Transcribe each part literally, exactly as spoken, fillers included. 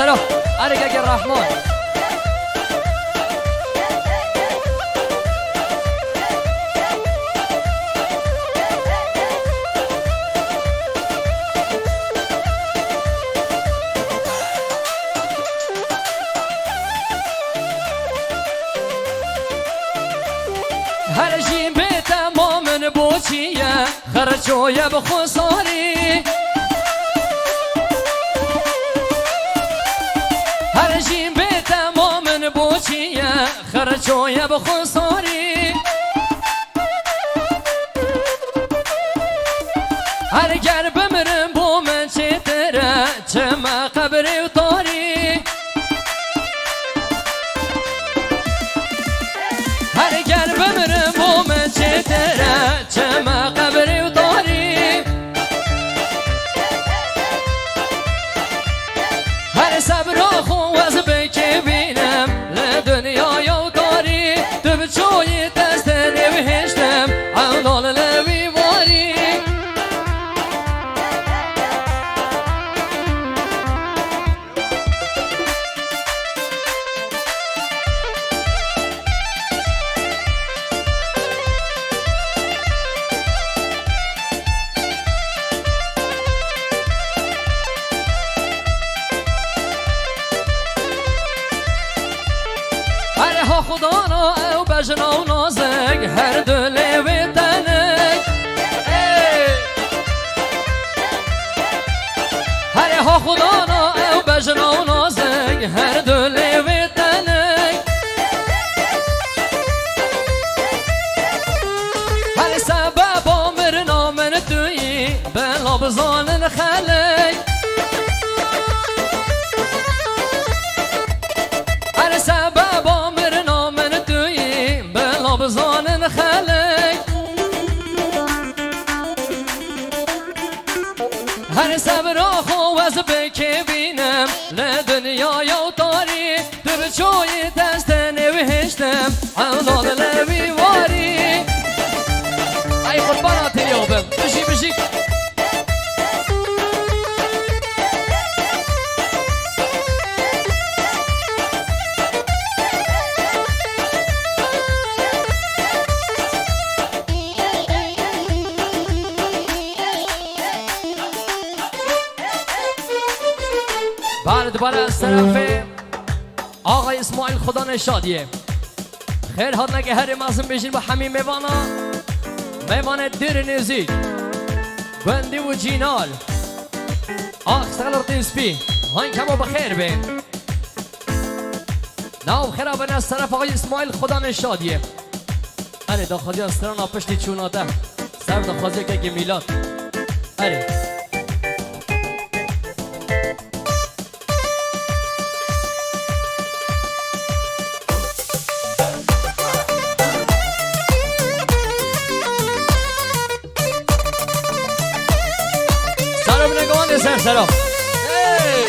Alo, Erê Gegê Rehman. Her jî bê tema min boçî ye, xerçoye bi xwe sarî. Her jî bê tema min boçî ye, xerçoye bi xwe sarî. Her ger bimirim bo min çêtir e, çima qebrê û tarî. Her ger bimirim bo min çêtir e, çima qebrê û tarî. Her sebra xwe ez bikê bînim li dinyaya tarî. Tu bi çoyî destê nêvihiştim, ewlal li wî warî. Her ha xudana ew bejna û nazik, her du lê wê tenik. Ey! Her ha xudana ew bejna û nazik, her du lê wê tenik. Her sebeba mirina min tu yî, bela bizanin xelek. Her sebeba mirina min tu yî, bela bizanin xelek. Her sebra xwe ez bikê bînim li dinyaya tarî. Tu bi çoyî destê nêvihiştim, ewlal li wî warî. Ey qurbana têya bim, bijî, bijî. Bale dibare ez serafê Axa Îsmaîl Xudanê Şadiyê. Xêr hatine ke herê mezin bêjin bi hemî mêvana. Mêvanê dêrê nêzîk. Gundî û cînal. Ax Selertîn Spî. Hangkemo bi xêr bên. Nav xêra bene seref Axa Îsmaîl Xudanê Şadiyê. Erê, daxwaziya strana piştî çûna te. Ser daxwaziya kekê Mîlat. Erê. Sero bine govan de ser sero. Hey!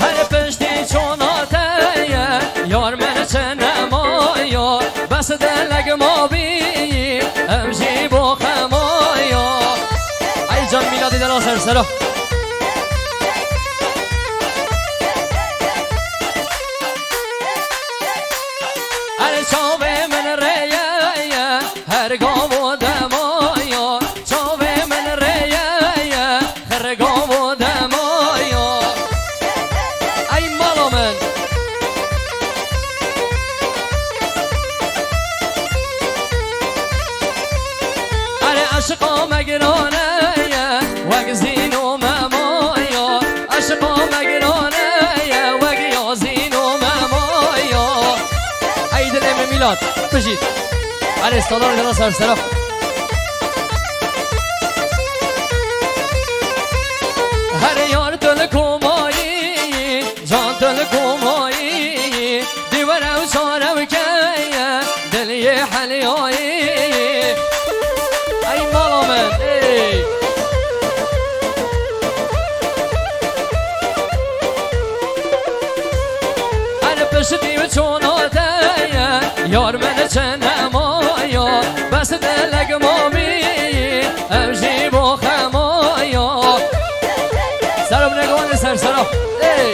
Her piştî çona te ye, yar min çi nemayo, bes dilek ma bî, ev jî bo xemayo. Ey can Mîladî de la ser sero. Her çavê min rêye ye, her gav û dema ya. Çavê min rêye ye, her gav û dema ya. Ey mala min. Erê eşqa me girane ye, wek zîn û mema ya. Eşqa me girane ye, wek ya zîn û mema ya. Ey dilê min Mîlad, bijî. Erê salar dina ser sera. Her yar tu li komayî, can Yar min çi nemaya, bes dilek mamî, ev jî bo xemaya. Sero binê guhanê ser sero. Ey!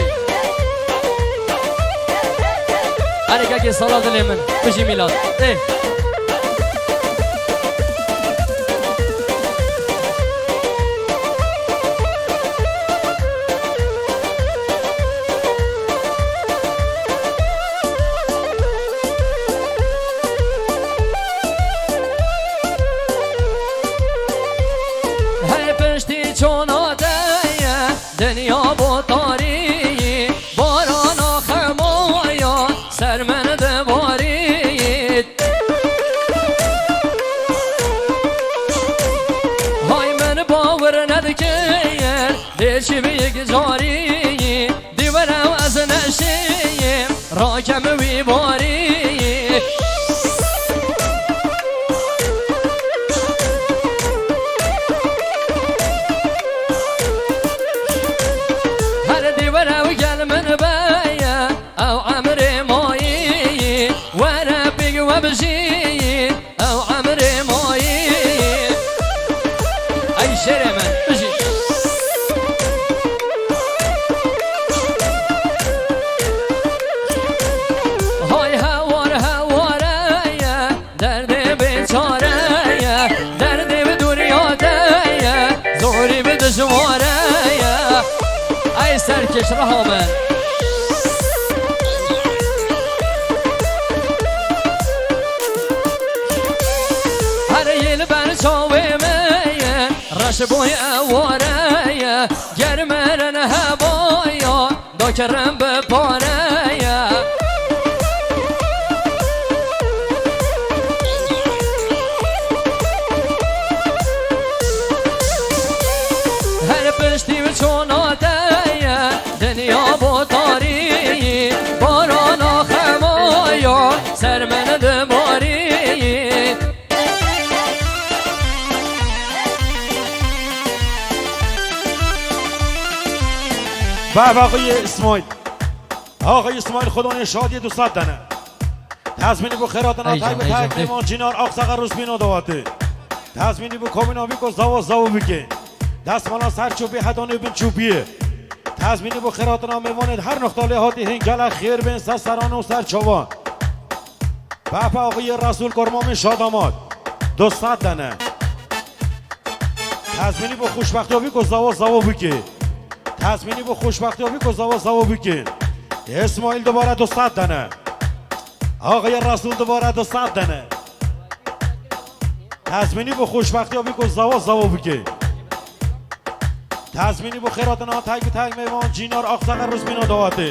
Erê kekê sala dilê min, bijî Mîlad. Ey! Hey piştî çona te ye, dinya bo tarî, barana xemaya ser min dibarî. Hay min bawer nedikir, dê çi bî yek carî, dî were ez neşiyim, rakem wî barî. Her dî were gel min beye, ew emrê mayî, were pêk we bijî, ew emrê mayî. Ey şêrê min, bijî. Hay hewar heware ye, derdê bêçare ye, derdê bi dûriya te ye, zorî bi dijware ye. Ey serkêş reha min. Her yê li ber çavê me ye, reş boy eware ye, ger meren hebaya, dakirin bi pare ye. Her piştî çona te ye, dinya bo tarî, barana xemaya ser min dibarî. Bava Axayê Îsmaîl. Axayê Îsmaîl, Xudanê şadiyê du sed dene. Tezmînî bo xêratina Ey tay bi can, ey tay can, ey. Mêvan Cînar Aqsaxa Rûspîno dawatê. Tezmînî bo komîna wî ku zawa zawa bike. Destmala ser çopî hetanê bin çopî. Tezmînî bo xêratina mêvanê her noxtalê hatî hên gelek xêr bên ser seran û ser çavan. Bapa Axayê Resûl Kormamê Şadamat. Du sed dene. Tezmînî bo xoşbextiya wî ku zawa zawa bike. Tezmînî bo xoşbextiya wî ku zawa zawa bike. Îsmaîl dubare du sed dene. Axayê Resûl dubare du sed dene. Tezmînî bo xoşbextiya wî ku zawa zawa bike. Tezmînî bo xêratina tek bi tek mêvan Cînar Aqsaxa Rûspîno dawatê.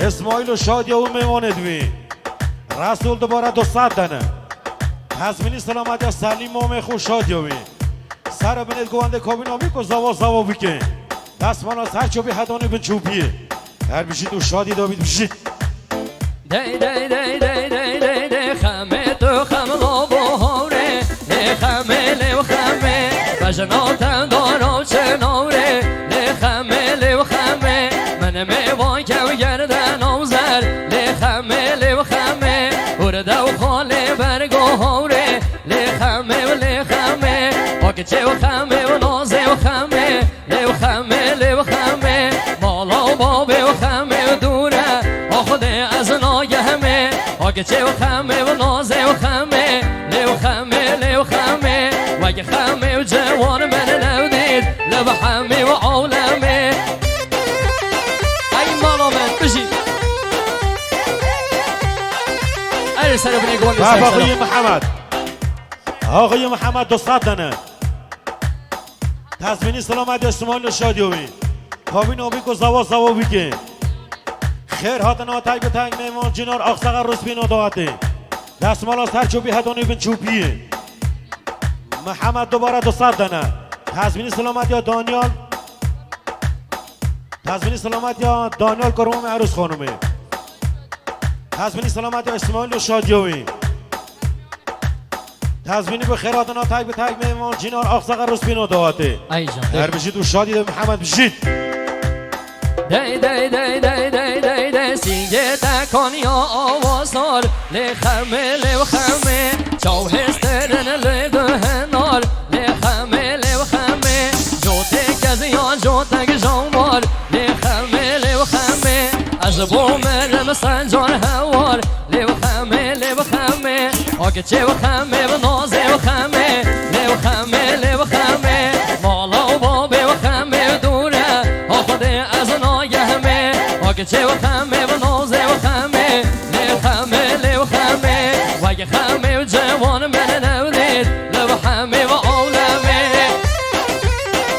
Îsmaîl û şadiya wî mêvanê dibî. Resûl dubare du sed dene. Tezmînî selametiya Selîm mamê xwe şadiya wî. Ser binêt guhandê kabîna wî ku zawa zawa bike. Destmala ser çopî hetanê bin çopî. Her bijît û şadî dabît bijît. Dey dey dey dey dey dey dey, xemê tu xem labo hawrê, lê xemê lê û xemê, bejna te dara çi nawrê, lê xemê lê û xemê, min mêvan kew gerde nawzer, lê xemê lê û xemê, hûrde û xalê bergo hawrê, lê xemê û lê xemê, pakçê û xemê û nazê û xemê. Lêw xemê, lêw xemê, mala û bavê û xemê û dûr e, a Xwedê ez nagehmê. Hakê çê û xemê û nazê û xemê, lêw xemê, lêw xemê, wek xemê û ciwan min newdît, li bi hemî û awlemê. Ey mala min, bijî. Erê, ser binê guhan. Baba Xuyê Mihemed. Axuyê Mihemed, du sed dene. Tezmînî silametê Îsmaîl û şadiyê wî. Kabîna wî ku zawa zawa bike. Xêr hatina tek bi tek mêvan Cînar Aqsaxa Rûspîno dawetê. Destmala ser çopî hetanî bin çopî. Mihemed dubare du sed dene. Tezmînî silametiya Danyal. Tezmînî silametiya Danyal Kurmamê Erûs Xanimê. Tezmînî silametiya Îsmaîl û şadiyê wî. Tezmînî bi xêr hatina tek bi tek mêvan Cînar Aqsaxa Rûspîno dawetê. Ey can, ey. Her bijît û şadî de Mihemed bijît. Dey, dey, dey, dey, dey, dey, dey, Yê te kaniya awa sar, lê xemê, lê xemê. Çaw hêsterin lê du henar, lê xemê, lê xemê. Cotê keziya, cotek jawar, lê xemê, lê xemê. Ez bo merim sencar hewar, lê xemê, lê xemê. Akçê û xemê bi nazê û xemê, lê û xemê, lê û xemê. Mala û babê û xemê dûr e, ha Xwedê ez nagehmê. Akçê û xemê bi nazê û xemê, lê û xemê, lê û xemê. Wek xemê û ciwan min newdît, li bi hemî ve awlemê.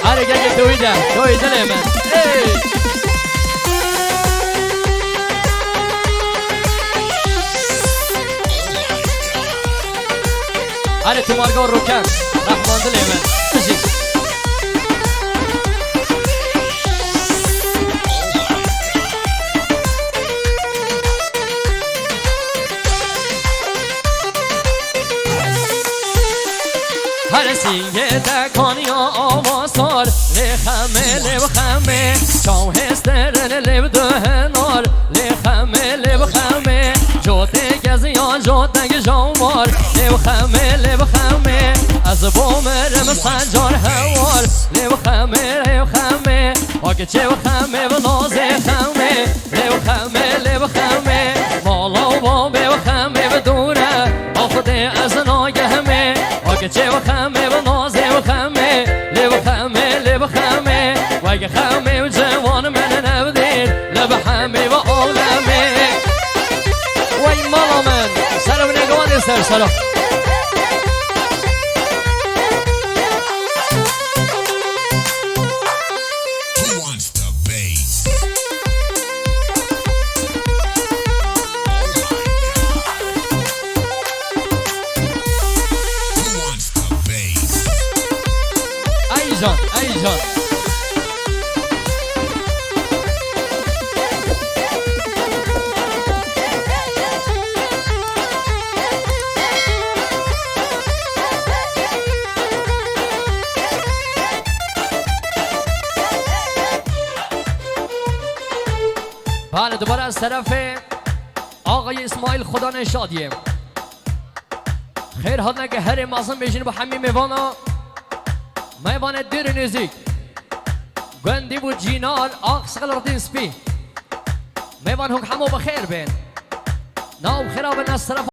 Erê gelê tewî de, tewî dilê min. Ey! Erê tu marga roken, rehman dilê min. Bijî. Her sîngê te kaniya ava sar, lê xemê, lê bi xemê. Çaw hêsterin lê bi du henar, lê xemê, lê bi xemê. Cotê keziya, cotek jawar, lê bi xemê, lê bi xemê. Ez bo mirim sencar hewar, lê bi xemê, lê bi xemê. Akçê û xemê bi nazê xemê. Lê û xemê, lê û xemê, mala û babê û xemê bi dûr e, a Xwedê ez nagehmê. Akçê û xemê bi nazê û xemê, lê û xemê, lê û xemê, wek xemê û ciwan min newdît, li bi hemî ve awlemê. Wey mala min, ser binê guhê ser sera. Who wants the bass? Oh my God. Who wants the bass? Ay can, ay can. Bale, dubare ez terefê Axayê Îsmaîl Xudanê Şadiyê. Xêr hatine ke herê mezin bêjin bo hemî mêvana. Mêvanê dûr û nêzîk. Gundî bo cînan, ax sixil rûtîn spî. Mêvan hûn hemû bi xêr bên. Nav xêra bin ez teref